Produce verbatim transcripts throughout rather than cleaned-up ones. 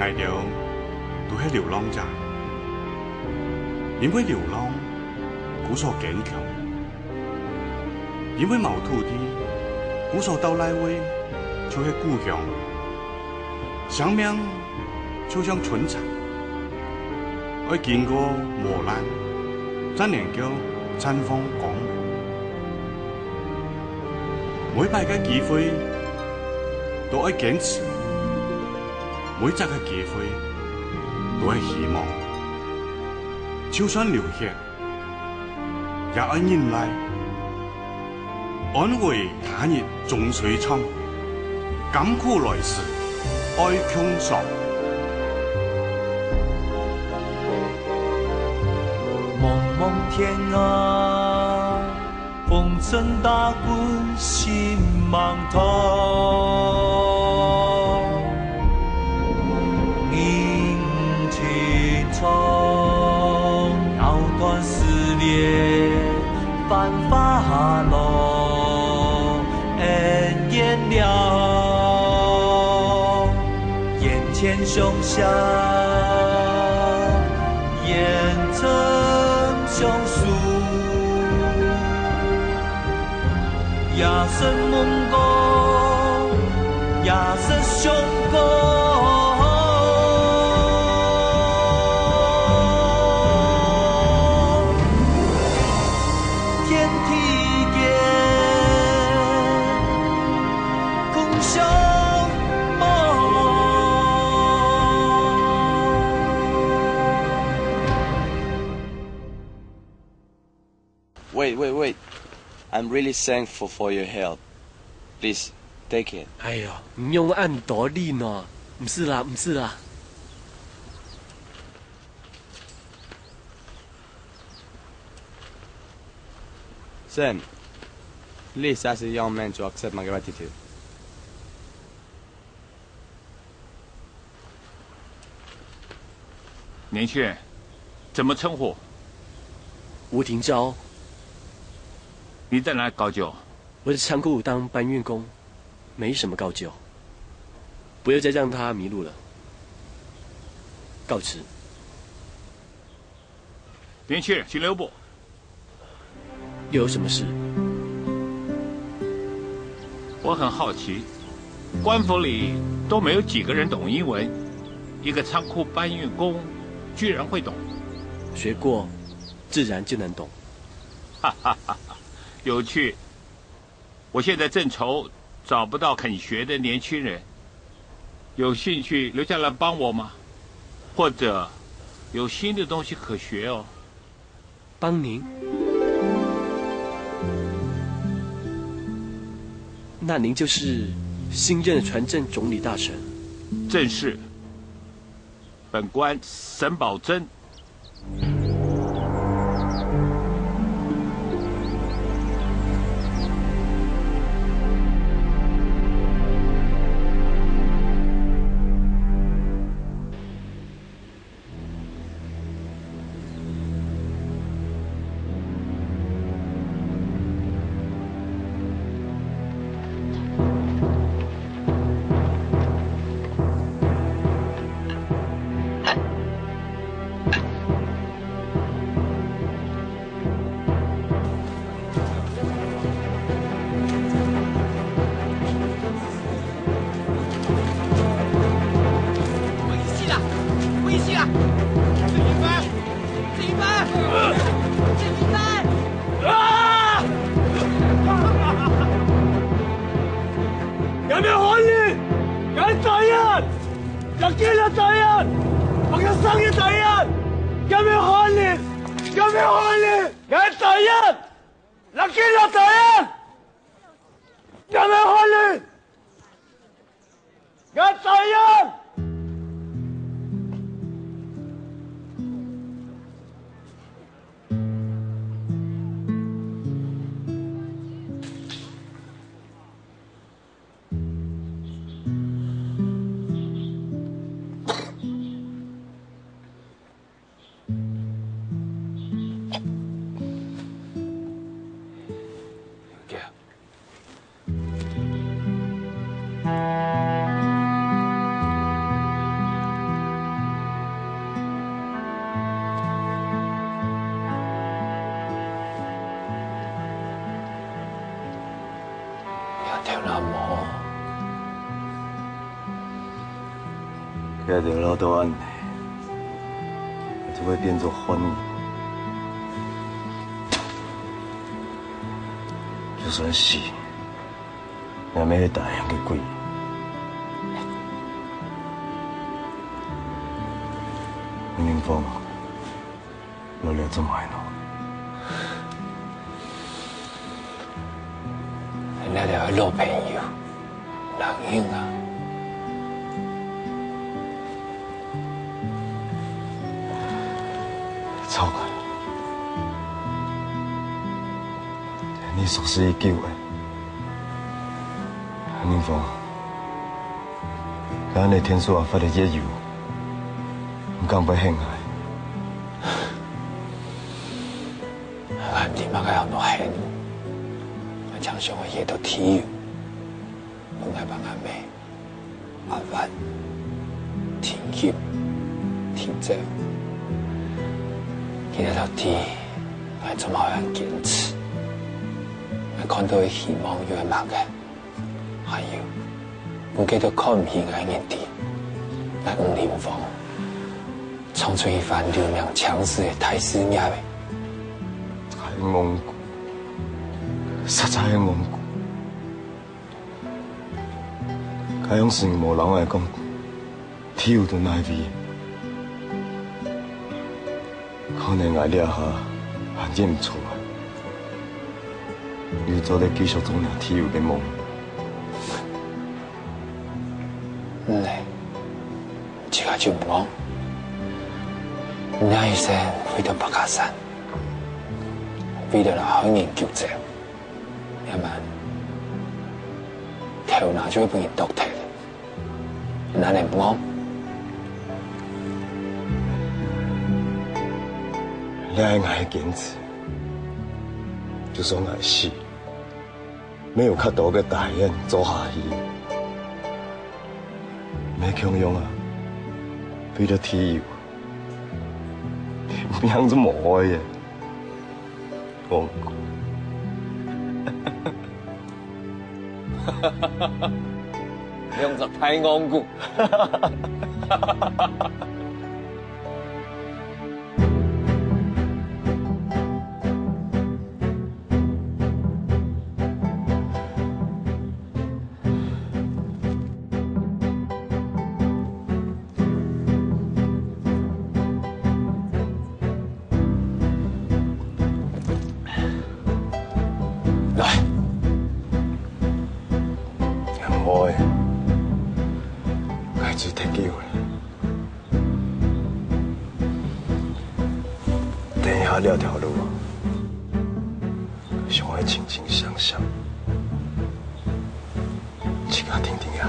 𠊎兜都係流浪者，因為流浪，故所堅強；因為無土地，故所到哪位就係故鄉。生命就像春蠶，愛經過磨難，正能夠綻放光芒。每擺个機會都愛堅持，每隻个機會都愛希望。就算流血，也愛忍耐。安慰他日終須長，甘苦來時愛共嘗。茫茫天涯，風塵打滾心茫茫。人情長，藕斷絲連，繁華落，煙煙了。眼前雄翔，煙塵相送。夜深夢光，夜深相光。天地间，共相望。 Wait, wait, wait. I'm really thankful for your help. Please, take it. 哎喲，你用恁多力呢？毋使啦，毋使啦。Sam, please ask the young man to accept my gratitude. 年轻人，怎么称呼？吴廷昭。你在哪里高就？我在仓库当搬运工，没什么高就。不要再让他迷路了。告辞。年轻人，请留步。 又有什么事？我很好奇，官府里都没有几个人懂英文，一个仓库搬运工居然会懂。学过，自然就能懂。哈哈哈哈，有趣。我现在正愁找不到肯学的年轻人，有兴趣留下来帮我吗？或者有新的东西可学哦。 帮您？那您就是新任的船政总理大臣？正是，本官沈葆桢。頭腦無。佢兜老到恁呢，就會變做漢人。就算死， 𠊎乜係答應个鬼。明峰，老廖做麼个呢？𠊎兜个老朋友，人兄啊！ 錯啊！你熟事已久了，明峰，該你天數啊發个月有，你敢會恨𠊎？𠊎毋知麼个安到恨，𠊎淨想愛歇到天有，分𠊎爸𠊎姆 阿發、天吉、天正，佢兜到底還做麼个恁堅持？𠊎看到个希望又係麼个？還有，分該兜看毋起𠊎个人知，𠊎吳林芳創出一番留名青史个大事業欸！𠊎戇牯，實在係戇牯。 該央時無摎𠊎講，地有在哪位，可能𠊎這下還認毋出來，又做得繼續做若地有个夢。毋係，自家就毋戇。你這一生為著白卡山，為著摎漢人救濟， 這滿，頭那就會分人剁忒。你哪能毋戇？這係𠊎个堅持，就算𠊎死，乜有較多个大願做下去。乜共樣啊，為著地有，命就無愛了。 戇牯。兩隻大戇牯。 來。毋好欸，𠊎醉忒久了。等一下這條路啊，想愛清清爽爽。 自家定定仔。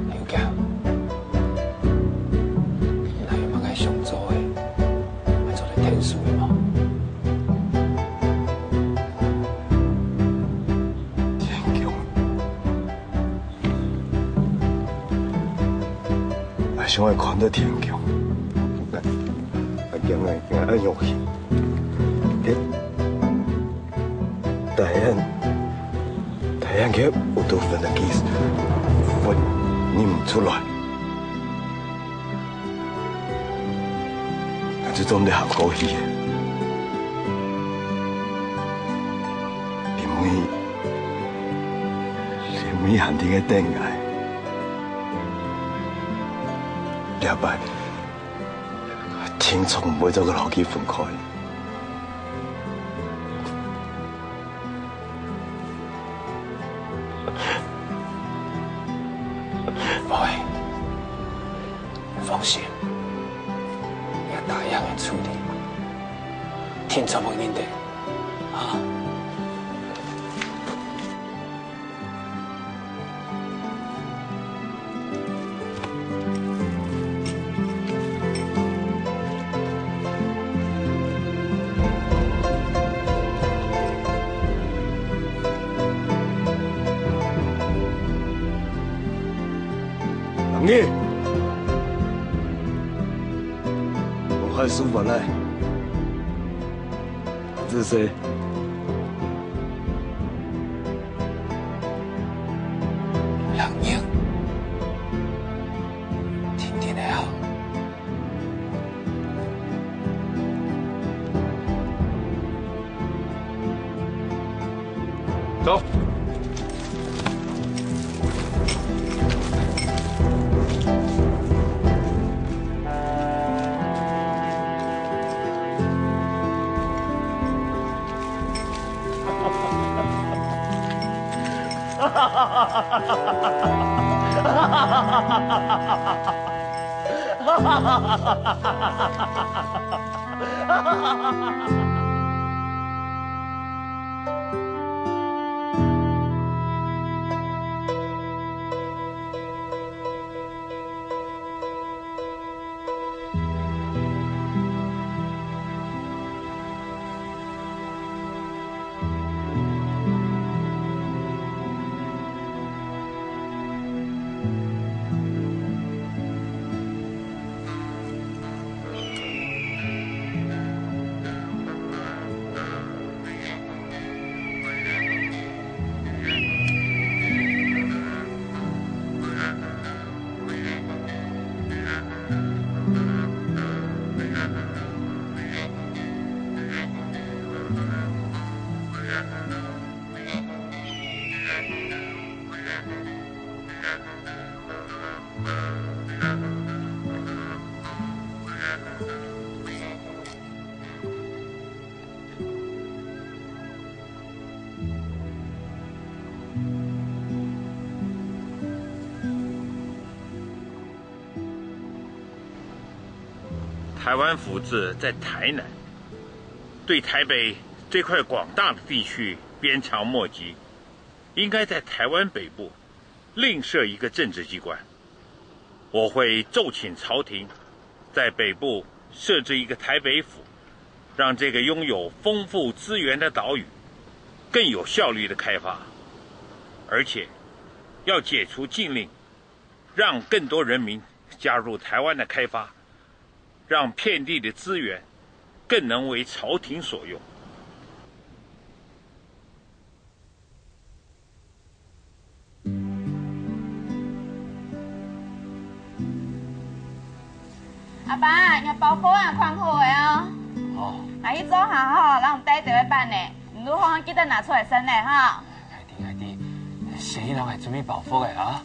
劉家，你還有麼个想做个，愛做得𢯭手个無？天弓。 𠊎想愛看到天弓。𠊎，𠊎驚，𠊎驚，𠊎愛勇氣。該，大雁，大雁佢有毒粉个kiss，我認毋出來。 𠊎就做毋得行過去了。因為，因為還在該等𠊎。這擺，𠊎定著毋會再摎佢分開。 毋會，放心，𠊎答應你處理，定著會認得，啊。 你你，我还是不来。这是冷静，听听的啊。 走。台湾府治在台南，对台北这块广大的地区鞭长莫及，应该在台湾北部另设一个政治机关。我会奏请朝廷，在北部设置一个台北府，让这个拥有丰富资源的岛屿更有效率的开发，而且要解除禁令，让更多人民加入台湾的开发，让遍地的资源更能为朝廷所用。 阿爸，若包袱啊，看好个哦。哦。𠊎去灶下吼，摎你帶兜仔粄呢，你路項記得拿出來食呢吼。係的，係的，先去摎𠊎準備包袱个啊。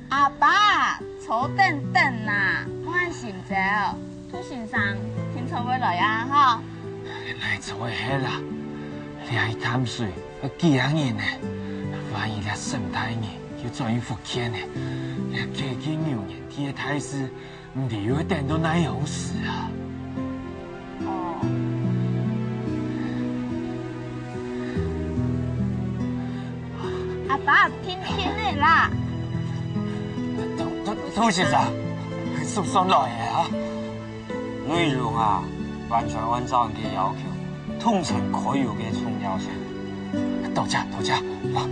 阿爸，坐等等啊，莫恁心焦。杜先生定著會來啊，吼。哪坐會歇啊？這一潭水，幾下人呢？萬一這沈大人又轉去福建呢？這解禁油田地个大事， 毋知又會等到哪央時啊？哦。阿爸，定定仔啦！杜，杜，杜先生，算算來个啊？內容啊，完全按照你个要求，統稱開油个重要性。多謝，多謝。啊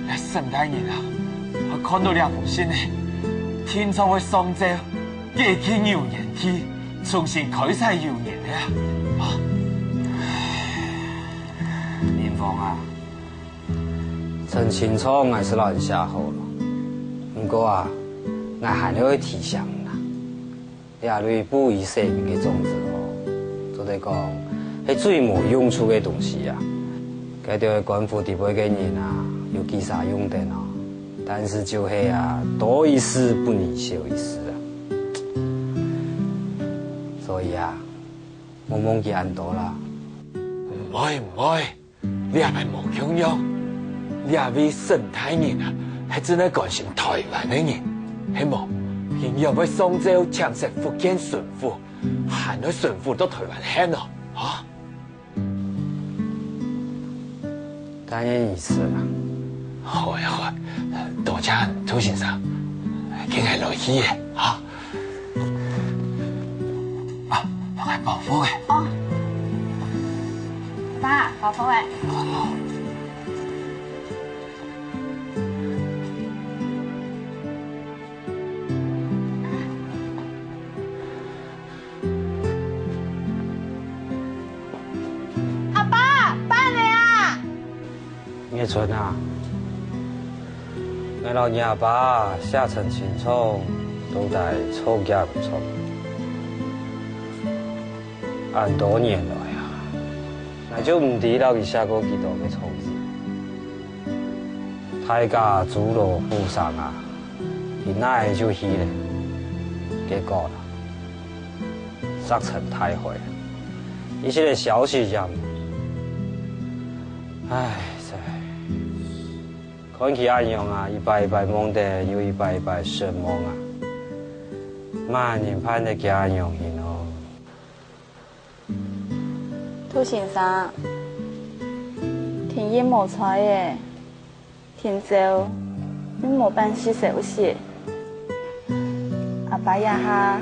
，𠊎沈大人啊，𠊎看著這封信呢，定著會上奏。 解禁油田地，重新開採油田个啊！啊。明芳啊，陳情狀𠊎係摎你寫好了，毋過啊，𠊎還愛提醒你啊，這類布衣洗民个種子哦，做得講係最無用處个東西啊！該兜官府裡背个人啊，有幾儕用得哦？ 但是就係啊，多一事不如少一事啊。所以啊，莫望佢恁多啦。毋會，毋會，這擺無共樣。這位沈大人啊，係真个關心臺灣个人，係無？佢若會上奏請示福建巡撫，還愛巡撫到臺灣去哦，啊？ 大人意思啦。好呀，好呀，多謝杜先生，今日來去个，哈。啊，來包袱个。哦。爸，包袱个。哦。一春啊，𠊎摎你阿爸寫陳情書，到底著抑毋著？恁多年來啊，𠊎就毋知摎佢寫過幾多个張紙。大家諸老夫少啊，佢哪會就去咧？結果啦，石沉大海，一息个消息也無。唉，噻。 看佢恁樣啊，一擺一擺夢等，又一擺一擺失望啊，麼人盼得佢恁樣形哦？杜先生，天日無彩誒，聽朝又無辦事休息，阿爸這下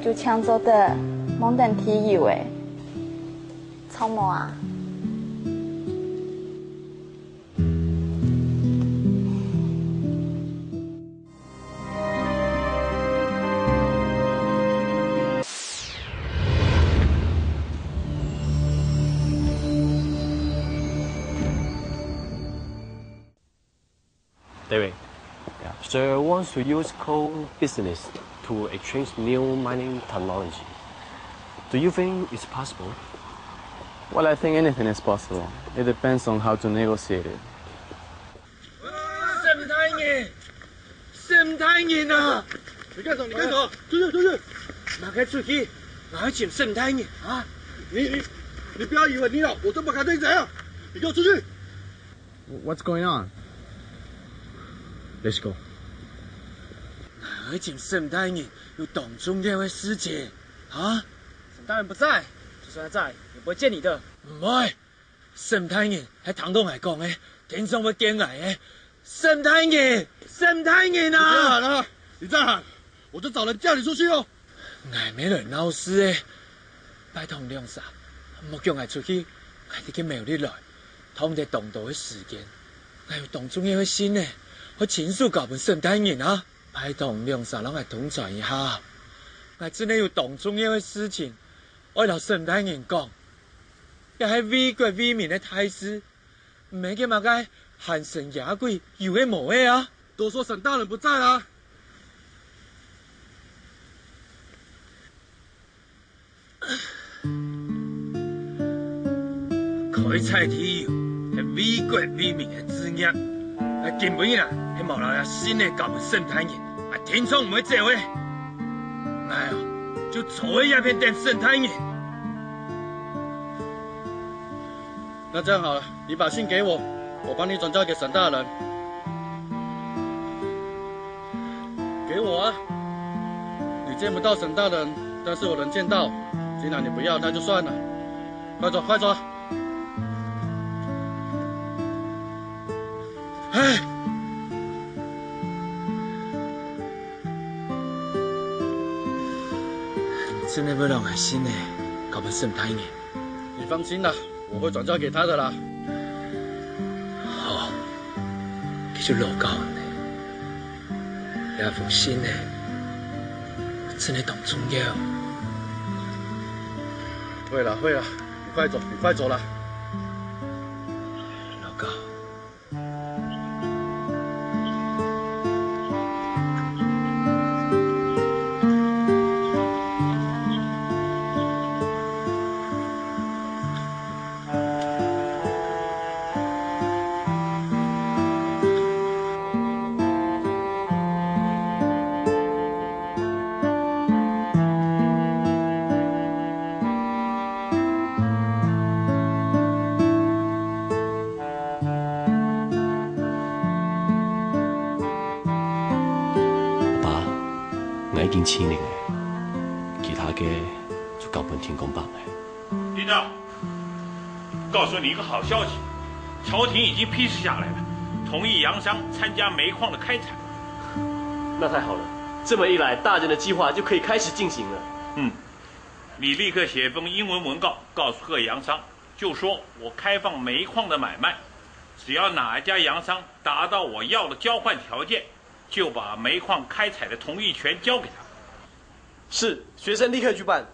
就淨做得望等地球誒，著無啊？ David, yeah. Sir wants to use coal business to exchange new mining technology. Do you think it's possible? Well, I think anything is possible. It depends on how to negotiate it. 沈大人，沈大人啊！你幹什麼？你幹什麼？出去，出去！馬上出去！𠊎愛尋沈大人啊！你你你不要以為你老，我就不敢對你怎樣！你給我出去！ What's going on? Let's go. 𠊎愛尋沈大人有當重要个事情啊！沈大人不在，就算他在，也不會見你的。毋會，沈大人還聽著𠊎講个，定著會見𠊎个。沈大人，沈大人啊！你再喊啊！你再喊，我就找人叫你出去哦！ 𠊎無來鬧事誒，拜託兩儕，莫叫𠊎出去，𠊎在該苗栗來，拖毋得當多个時間。𠊎有當重要个信呢，愛親手交分沈大人啊！拜託兩儕，讓𠊎通傳一下。𠊎真个有當重要个事情，愛摎沈大人講，這係為國為民个大事， 毋係該麼个閒神野鬼，有个無个啊！都說沈大人不在啊！開採地油係為國為民个志業，𠊎今晡日啊，係無摎這信仔交分沈大人，𠊎定著毋會走个。𠊎哦，就坐在這片等沈大人。 那這樣好了，你把信給我，我幫你轉交給沈大人。給我啊！你見不到沈大人，但是我能見到。既然你不要，那就算了。快走，快走！唉！你真个會摎𠊎信仔交分沈大人？ 你放心啦，我會轉交給他的啦。好，佢就勞粄你。這封信仔，真个當重要。會啦，會啦，你快走，你快走啦。勞粄。 爸，𠊎已經盡力了，其他个就交分天公伯了。領導，告訴你一個好消息，朝廷已經批示下來了，同意楊商參加煤礦的開採。那太好了，這麼一來，大人的計劃就可以開始進行了。嗯，你立刻寫一封英文文告，告訴賀楊商，就說我開放煤礦的買賣，只要哪一家楊商達到我要的交換條件，就把煤礦開採的同意權交給他。是，學生立刻去辦。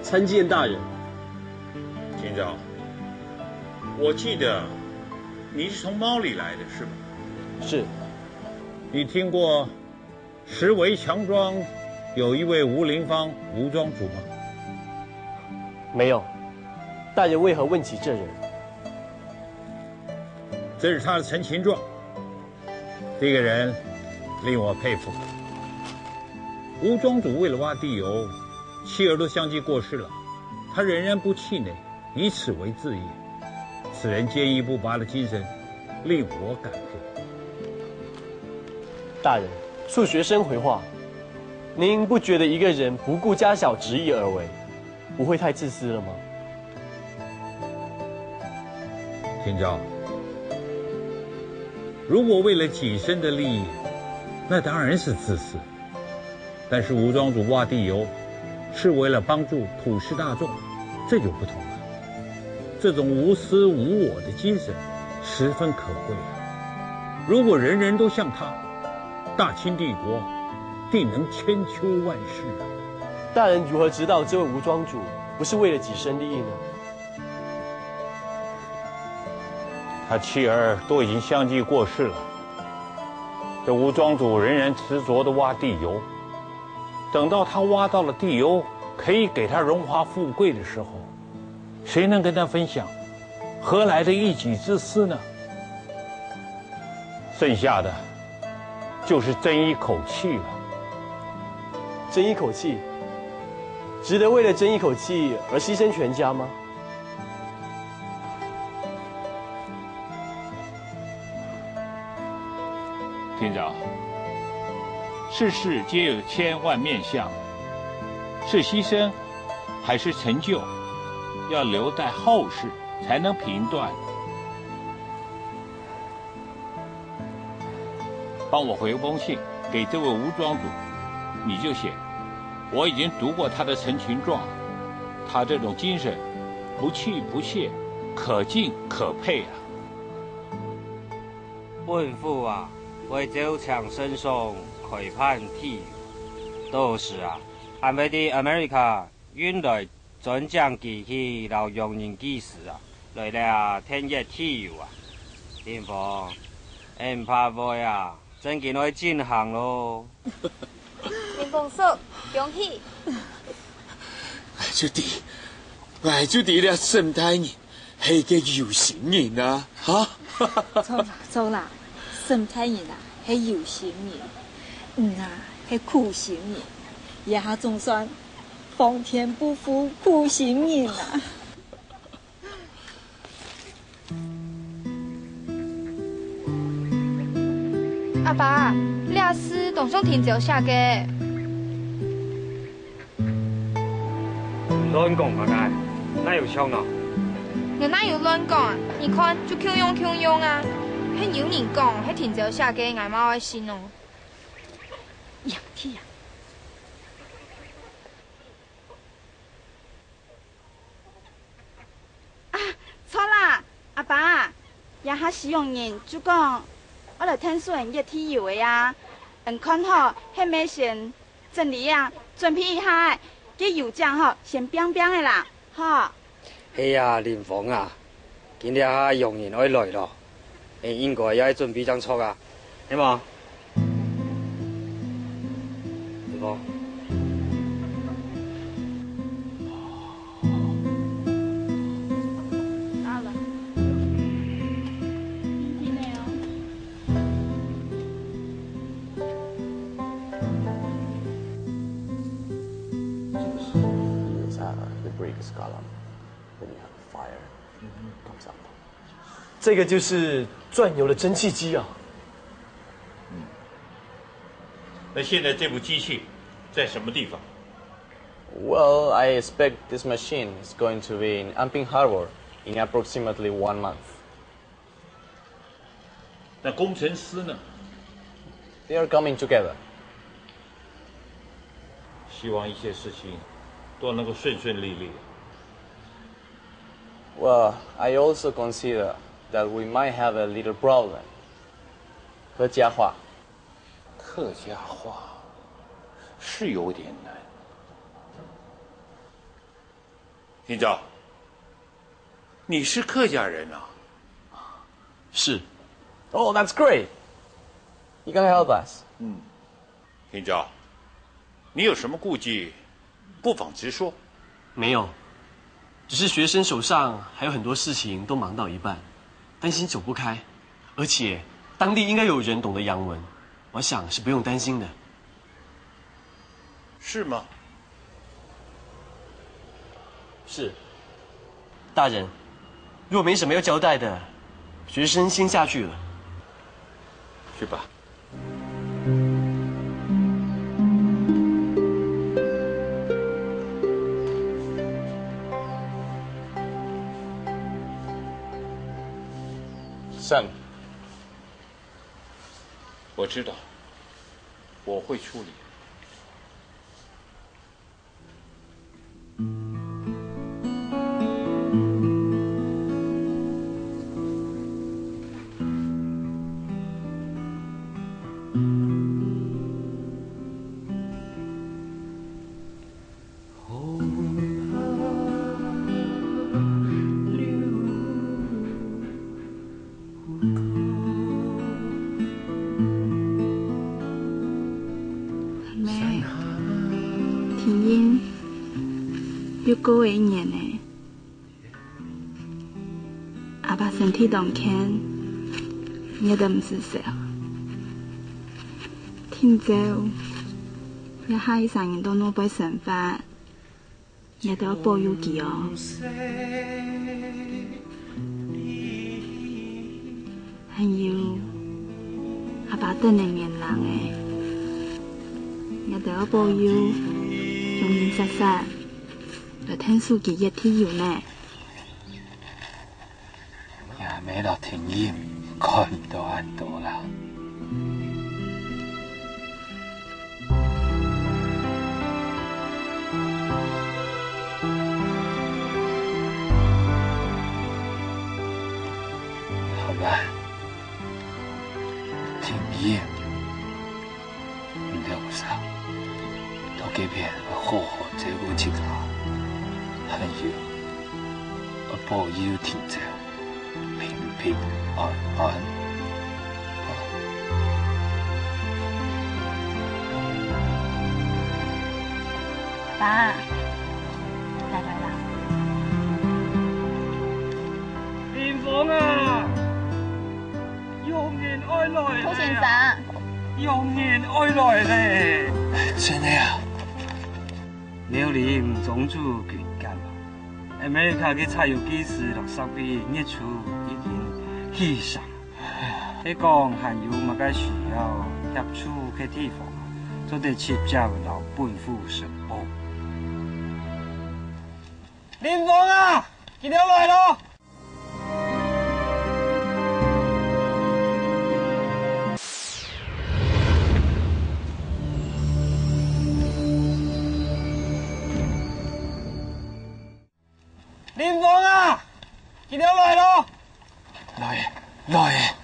参见大人。厅长，我记得你是从猫里来的，是吧？是。你听过石围墙庄有一位吴林芳吴庄主吗？没有，大人为何问起这人？这是他的陈情状。这个人令我佩服。吴庄主为了挖地油，妻儿都相继过世了，他仍然不气馁，以此为志业。此人坚毅不拔的精神，令我感佩。大人，恕学生回话，您不觉得一个人不顾家小执意而为，不会太自私了吗？厅长，如果为了己身的利益，那当然是自私。但是吴庄主挖地油，是为了帮助普世大众，这就不同了。这种无私无我的精神，十分可贵啊！如果人人都像他，大清帝国定能千秋万世啊！大人如何知道这位吴庄主不是为了己身利益呢？他妻儿都已经相继过世了，这吴庄主仍然执着的挖地油。等到他挖到了地油，可以给他荣华富贵的时候，谁能跟他分享？何来的一己之私呢？剩下的就是争一口气了。争一口气，值得为了争一口气而牺牲全家吗？厅长，世事皆有千万面相，是牺牲还是成就，要留待后世才能评断。帮我回封信给这位吴庄主，你就写：我已经读过他的陈情状，他这种精神，不气不泄，可敬可佩啊！本府啊，会照请圣上开办地油。到时啊，俺会在America运来专将机器摎洋人技师啊，来了添一地油啊。林峰，俺怕会啊，正经会进行咯。林峰叔，恭喜！哎，就知，哎，就知了沈大人 係个有心人啊，哈？著啦，著啦，沈大人啊，係有心人，你啊，係苦心人，這下總算皇天不負苦心人啊！阿爸，這詩當像定朝寫个。 亂講麼个？哪有像呢？你哪有亂講啊？你看，就共樣共樣啊！係有人講，係定朝寫个，𠊎嘛愛信哦。仰天啊！啊，著啦，阿爸，這下使用人就講，愛來𢯭手𫣆挖地油个啊。你看好，係無先 整理啊，準備一下仔，該油井吼，先拚拚仔啦，吼。係啊，林峰啊，今這下洋人愛來咯，𫣆應該也愛準備正著啊，係無？林峰。 It's a, the brick is column. Then you have the fire comes up. 这个就是钻油的蒸汽机啊。那现在这部机器在什么地方？ Well, I expect this machine is going to be in Anping Harbor in approximately one month. 那工程师呢？ They are coming together. 希望一切事情都能够顺顺利利。 Well, I also consider that we might have a little problem. 客家话。客家话是有点难。听着，你是客家人啊？是。Oh, that's great. You gotta help us. 嗯，听着，你有什么顾忌，不妨直说。没有，只是学生手上还有很多事情都忙到一半，担心走不开，而且当地应该有人懂得洋文，我想是不用担心的。是吗？是。大人，若没什么要交代的，学生先下去了。去吧。Sam，我知道，我会处理。阿姆，婷婷又過了一年了。阿爸身體當健，𠊎兜毋使愁。聽朝，這下一儕人到外背生活， 你兜愛保佑佢哦。還有，阿爸等了年零了，你兜愛保佑，用心煞煞，來𢯭手佢一滴油呢。 阿姆摎婷婷看毋到恁多啦。好吧，婷婷。 你兜毋使，到該片好好照顧自家，還有，愛保佑婷姐平平安安。爸，來來來。林峰啊！ 有人愛來咧啊！兔先生。有人愛來咧！真个啊？紐里毋宗主軍艦啊，America个柴油技師摎設備月初已經起上。係講還有麼个需要協助个地方啊，做得直接摎本府申報。林峰啊，佢兜來咯！ 林峰啊，佢兜來咯！來，來。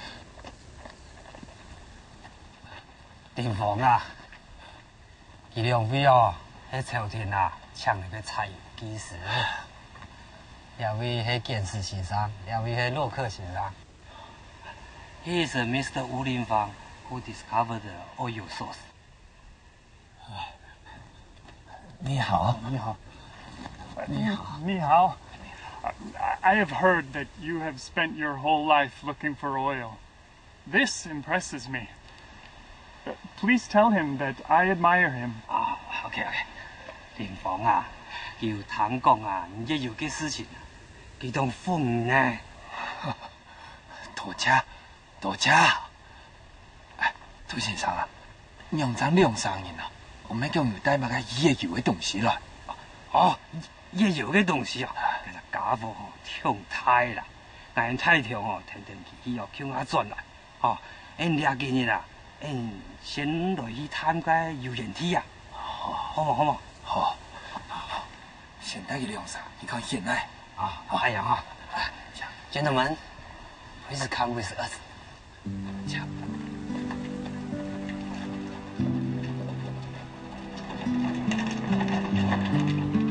林峰啊， 佢兩位哦，係朝廷啊，請來个柴油技師。這位係簡史先生，這位係洛克先生。He is Mister Wu Linfang who discovered the oil source. 你好。你好。你好。你好。I I have heard that you have spent your whole life looking for oil. This impresses me. Uh, please tell him that I admire him. 啊，OK，OK。林峰啊，佢有聽講啊，你也有个事情啊，佢當歡喜呢。多謝，多謝。哎，兔先生啊，仰正兩儕人啊，毋係講有帶麼个越油个東西來？哦，越油个東西哦，這家伙吼，忒大啦。𠊎帶頭吼，跈等佢去哦，共下轉來。 吼，𫣆這幾日啊，𫣆先來去探該油源地啊。好無？好無？好，好，先帶佢兩儕去看現場。啊，好。哎呀，哈。Gentlemen, please come with us.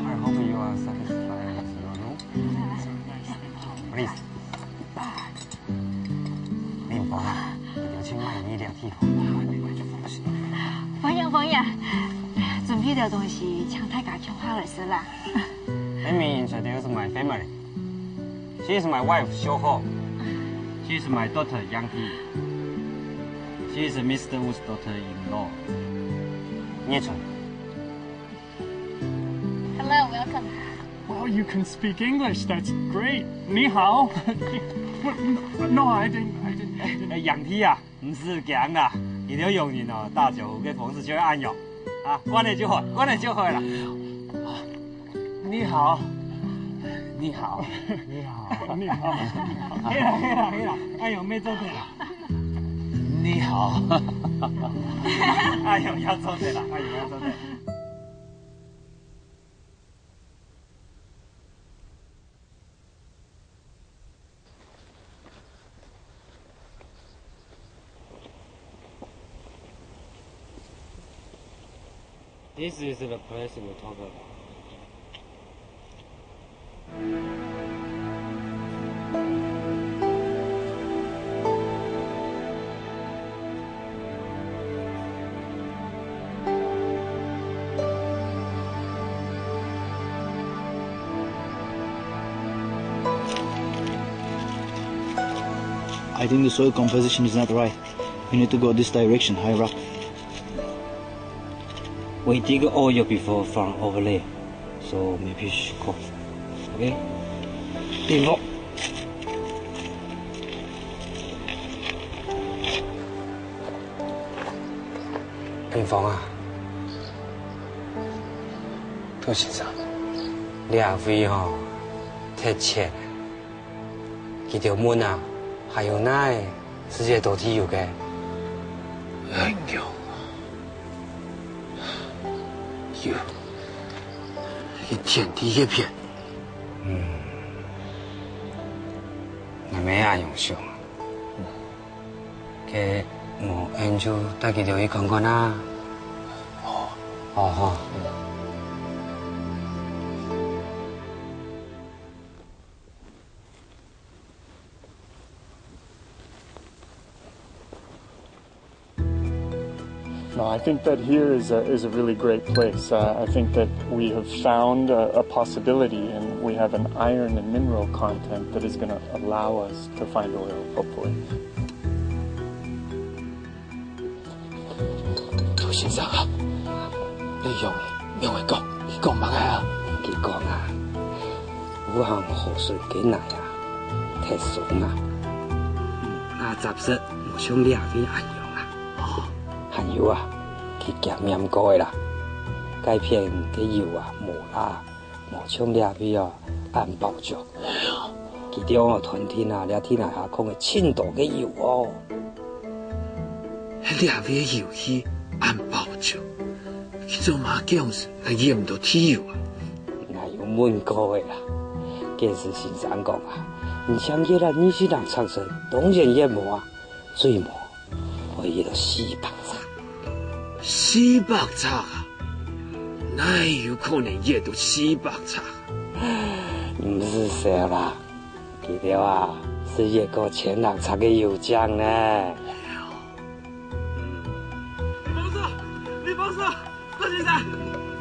I hope you are satisfied with your 你聊天。歡迎，歡迎，準備兜東西，請大家共下來食啦。Let me introduce my family. She is my wife, Xiu Ho. She is my daughter, Yang He. She is Mister Wu's daughter-in-law, Nie Chun. Hello, welcome. Well, you can speak English. That's great. 你好。No, I didn't, I didn't, I didn't. 哎，Yang He啊，毋使驚啦，佢兜洋人哦，打招呼个方式就係恁樣。啊，慣了就好，慣了就好啦。你好，你好，你好，你好。係啦，係啦，係啦，恁樣乜做得啦。你好。恁樣也做得啦，恁樣也做得。 This is the place we talk about. I think the soil composition is not right. You need to go this direction, higher up. We dig oil before from over there, so maybe should go. Okay? Before. 平峰啊，杜先生，這位吼，忒淺了。佢兜問啊，還有哪位係挖到地油个？哎喲，有，一片地一片。嗯，𠊎乜恁樣想啊。 該無，𠊎就帶佢兜去看看啊。好。好，好。No, I think that here is a, is a really great place. Uh, I think that we have found a, a possibility, and we have an iron and mineral content that is gonna allow us to find oil, hopefully. 杜先生啊，你仰仰會講？你講麼个啊？佢講啊，武漢河水个泥啊，忒鬆啊，無罅雜質，無像這位恁樣啊。哦。還有啊，佢檢驗過个啦，該片个油啊，無罅，無像這位哦，恁包足。佢兜哦，斷定啊，這地泥下囥个盡多个油哦。 這位个油氣恁包足，佢做麼个講係挖毋到地油啊？𠊎有問過个啦，該時先生講啊，你像挖啊二十零尺深，當然挖無啊，最無愛挖到四百尺。四百尺啊？哪有可能挖到四百尺？毋使愁啦， 佢兜啊，係挖過千零尺个油井呢。李博士，李博士，羅先生，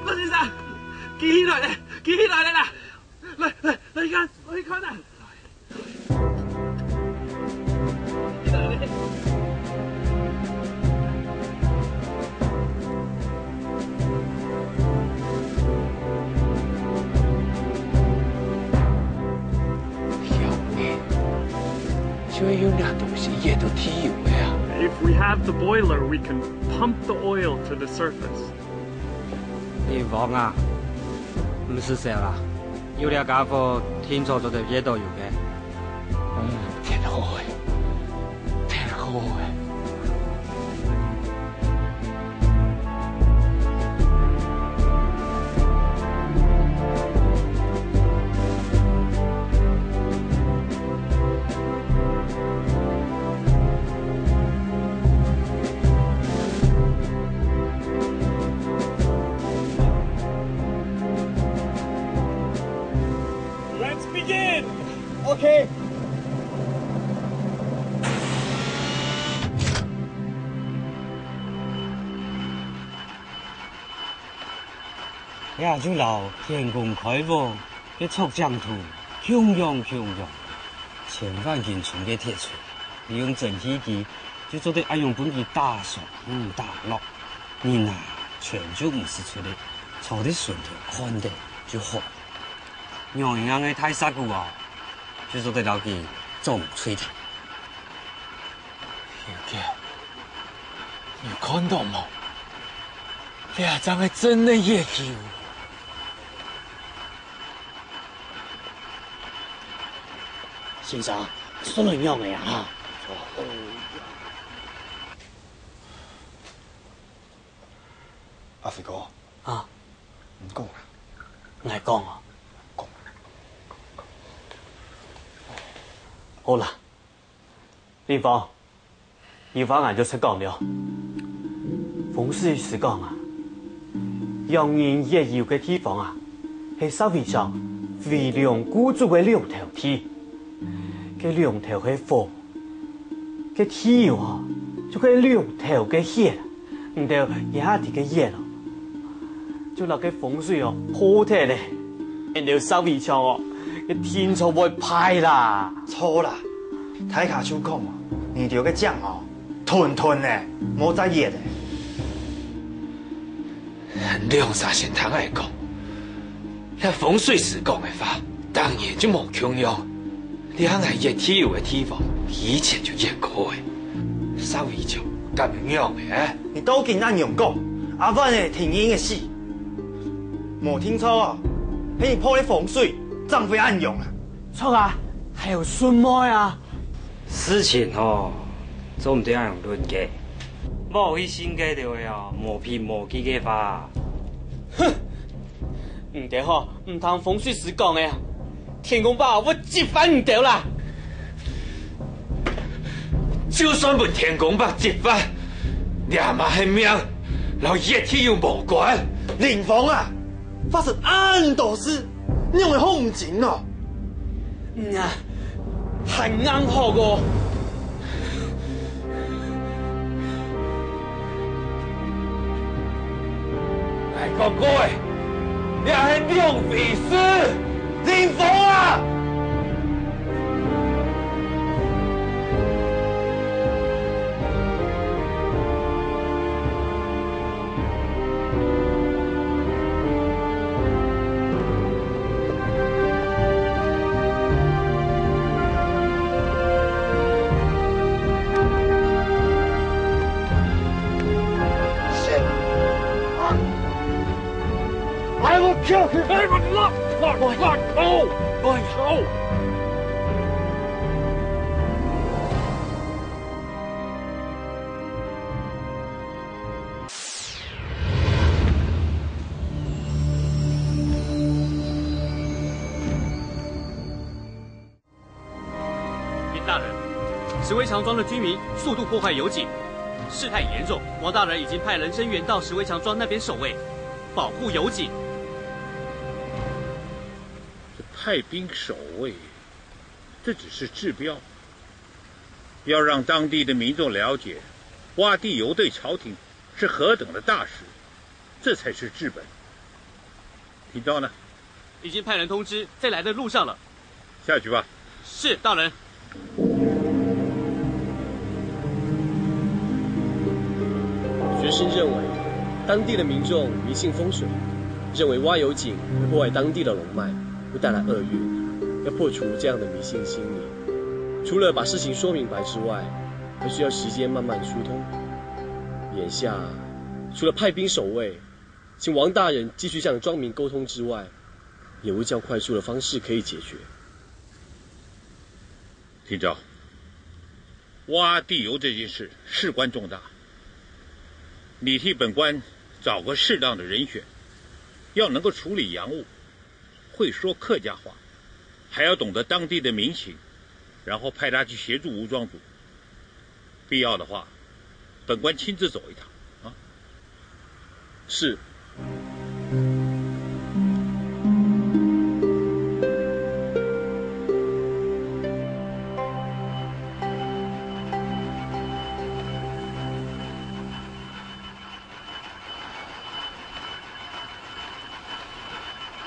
羅先生，機器來了，機器來了啦！來，來，來看，來看啊！ 就係用這東西挖到地油个啊。If we have the boiler, we can pump the oil to the surface. 李博啊，毋使愁啦，有這家伙，定著做得挖到油个。嗯，忒好了，忒好了。 Let's begin! Okay. 這就摎天公開火个撮像圖共樣共樣，千萬斤重个鐵錘，利用蒸汽機就做得恁樣分佢打上、嗯，打落。人啊，全就毋使出力，坐在脣頭看等就好。仰形个大石牯哦，就做得摎佢撞碎忒。 小姐，你看到無？這正係真个月球。先生，算來仰仔啊？阿飛哥，啊，你講啊。𠊎講啊。講。好啦， 林峰，有話𠊎就直講了。風水師講啊，仰形月球个地方啊，係石圍牆圍龍固築个龍頭地。該龍頭係火，該地球啊，就係龍頭个血。 你兜這下知个月哦，就摎該風水哦破忒咧。你兜石圍牆哦，該定著會壞啦。著啦，大家就講哦，你兜个井哦，斷斷咧，無再挖咧。兩儕先聽𠊎講，這風水師講个話，當然就無共樣。 這𠊎挖地球个地方，以前就挖過欸。石圍牆敢仰仔？你到今恁樣講，阿萬仔定著死。無定著啊，係你破了風水，正會恁樣啊。著啊，還有順妹啊。事情吼，做毋得恁樣論个。莫去信該兜仔哦，無憑無據个話。哼！ 你兜吼，毋聽風水師講个啊，天公伯會責罰你兜啦！就算分天公伯責罰，這嘛係命，摎挖地球無關。林峰啊，發生恁多事，你仰會好毋驚哦？嗯啊，還硬殼哦！ 𠊎講過欸，這係兩回事！林峰啊！ I will kill him! Hey, what the fuck? Fuck! Fuck! Oh! Fuck! Oh! 林大人，石围墙庄的居民速度破坏油井，事态严重。王大人已经派人声援到石围墙庄那边守卫，保护油井。派兵守卫，这只是治标，要让当地的民众了解，挖地油对朝廷是何等的大事，这才是治本。 听到呢？已经派人通知，在来的路上了。下去吧。是，大人。学士认为，当地的民众迷信风水，认为挖油井会破坏当地的龙脉，会带来厄运，要破除这样的迷信心理，除了把事情说明白之外，还需要时间慢慢疏通。眼下，除了派兵守卫， 请王大人继续向庄民沟通之外，也无较快速的方式可以解决。听着，挖地油这件事事关重大，你替本官找个适当的人选，要能够处理洋务，会说客家话，还要懂得当地的民情，然后派他去协助吴庄主。必要的话，本官亲自走一趟啊。 是。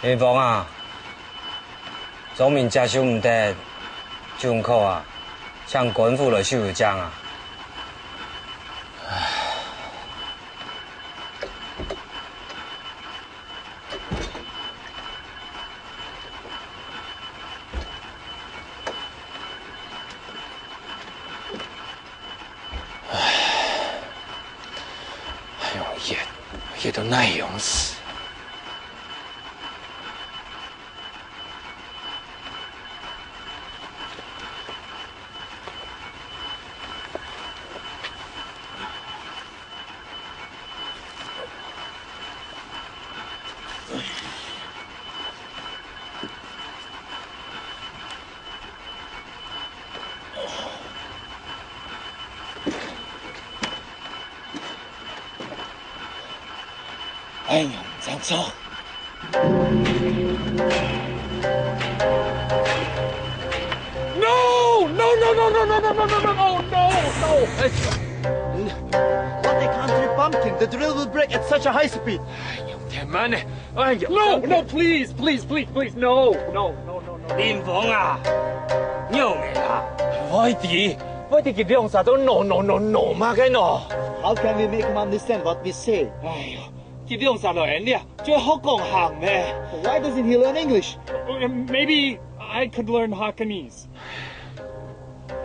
林峰啊，庄民接受毋得，就毋好啊，請官府來收就正啊。哎呦，熱，熱到哪樣子？哎呀，張超！No! No! No! No! No! No! No! No! No! No! No! No! No! No! No! What a country bumpkin! The drill will break at such a high speed. 哎呀，天哪！哎呀，No! No! Please! Please! Please! Please! No! No! No! No! No! 林峰啊，你有没啊？我知，我知佢兩儕都 no no no no 嘛个 no。How can we make him understand what we say? 哎呀，佢兩儕來恁樣，就好講行咩？Why doesn't he learn English? Maybe I could learn Hakanese.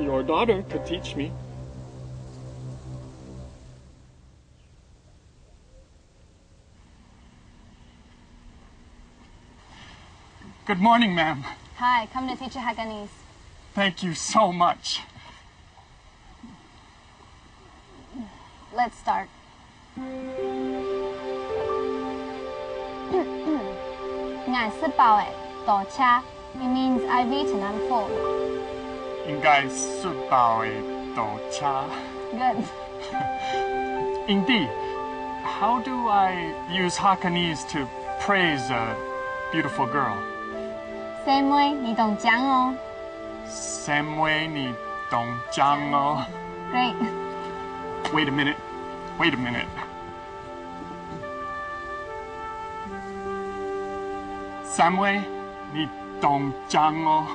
Your daughter could teach me. Good morning, ma'am. Hi, come to teach you Hakanese. Thank you so much. Let's start. Ngai sipau e, tocha. It means I've eaten, I'm full. Ngai sipau e, tocha. Good. Indeed, how do I use Hakanese to praise a beautiful girl? Semwe, ni tong chang o. Semwe, ni tong chang o. Great. Wait a minute. Wait a minute. Semwe, ni tong chang o.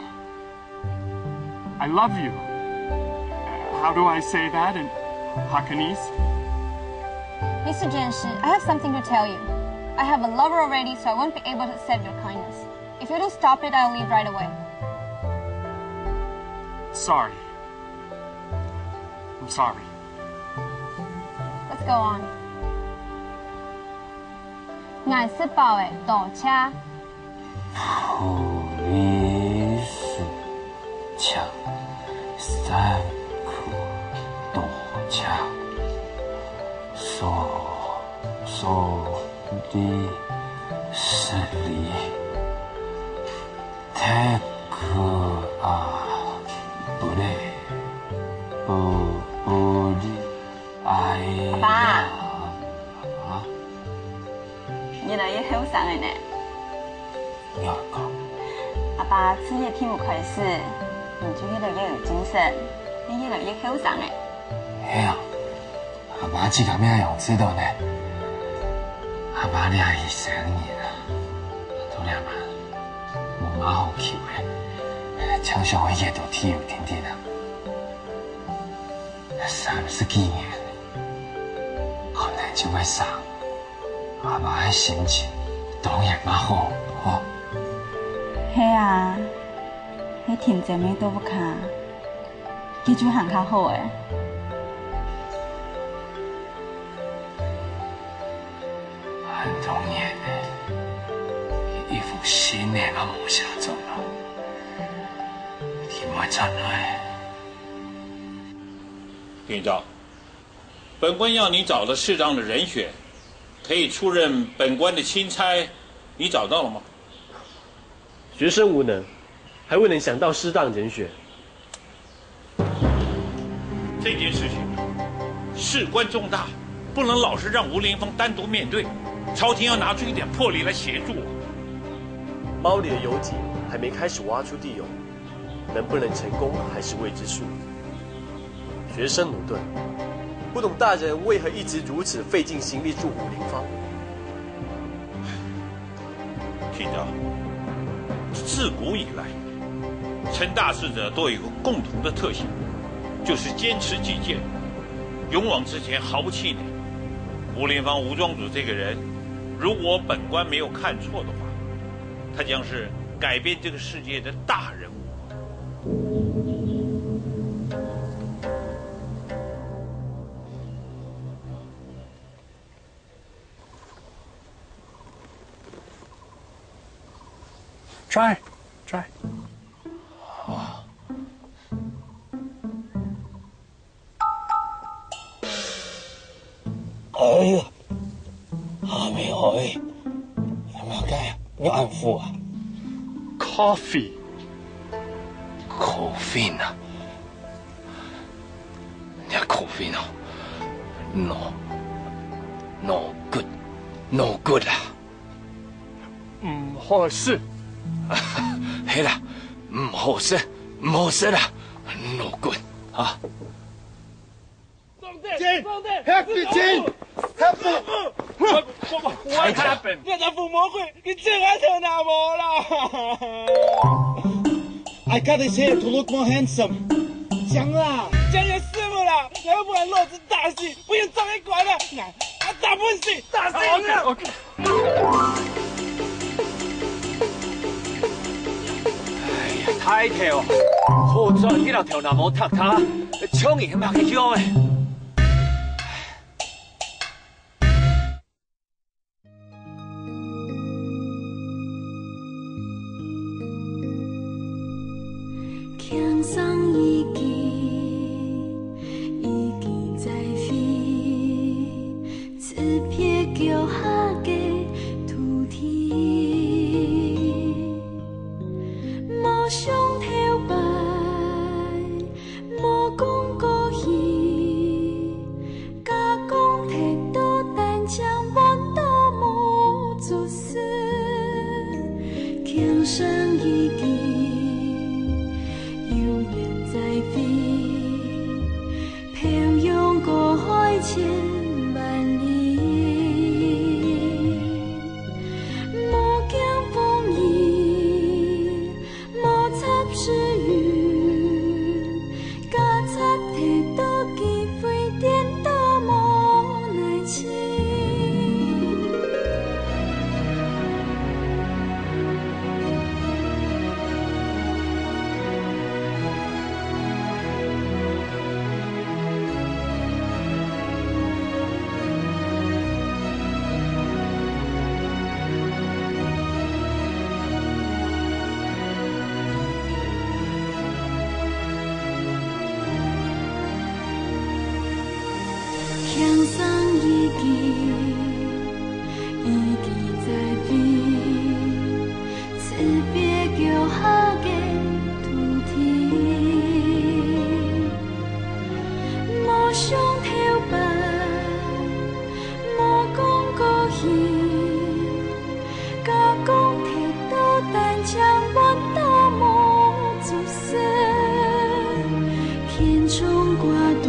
I love you. How do I say that in Hakanese? Mister Jenshi, I have something to tell you. I have a lover already, so I won't be able to accept your kindness. If you don't stop it, I'll leave right away. Sorry. I'm sorry. Let's go on. Ngai sipau e, tocha. Police, cha, thank you, tocha. So, sorry, silly. Take a break. 阿爸，啊？越來越後生了呢。你講？阿爸，自從你聽我開始，你就越來越有精神，你越來越後生了。係啊，阿爸自家乜有知道呢。阿爸這一生人啊，都這嘛，無麼好求个，常常會熱到地有定定啊。三十幾年，可能就會生。 阿爸个心情當然嘛好，吼。係啊，你聽姊妹到屋下，佢就還較好誒。恁多年了，一封信仔嘛無寫著啊，佢毋會轉來。聽著， 本官要你找的適當的人選，可以出任本官的钦差，你找到了吗？学生无能，还未能想到适当人选。这件事情事关重大，不能老是让吴林峰单独面对，朝廷要拿出一点魄力来协助我。猫里的油井还没开始挖出地油，能不能成功还是未知数。 学生鲁顿，不懂大人为何一直如此费尽心力助吴林峰。其你知道，自古以来，成大事者都有一个共同的特性，就是坚持己见，勇往直前，毫不气馁。吴林芳、吴庄主这个人，如果本官没有看错的话，他将是改变这个世界的大人物。在，在。啊。哎呀，阿妹哎，有没有盖？你安抚啊？Coffee。Coffee啊。 你个口味喏，no，no good，no good啦。毋好食。係啦，毋好食，毋好食啦，no good啊。真，happy真，happy。我，我，我，我，你个大富魔鬼，你真爱头那毛啦！ I got his hair to look more handsome。讲啦，讲也是不啦，要不然老子打死，不用找你管了。来，啊，打不死，打死你啊！OK，OK。哎呀，太太哦，好在你个头那毛塌塌，像你么个样哎。 轻声一句，一句再会，辞别脚下个土地。莫想头擺，莫讲过去， 假讲忒多，但将換到無做事。輕聲一句，有緣再會，漂洋過海千萬里。莫驚風雨， 莫插時運，假插忒多機會，顛倒無奈情。 輕聲一句，一句再會， 辭別腳下个土地。莫想頭擺，莫講過去，假講忒多，但將換到無做事。輕重掛肚，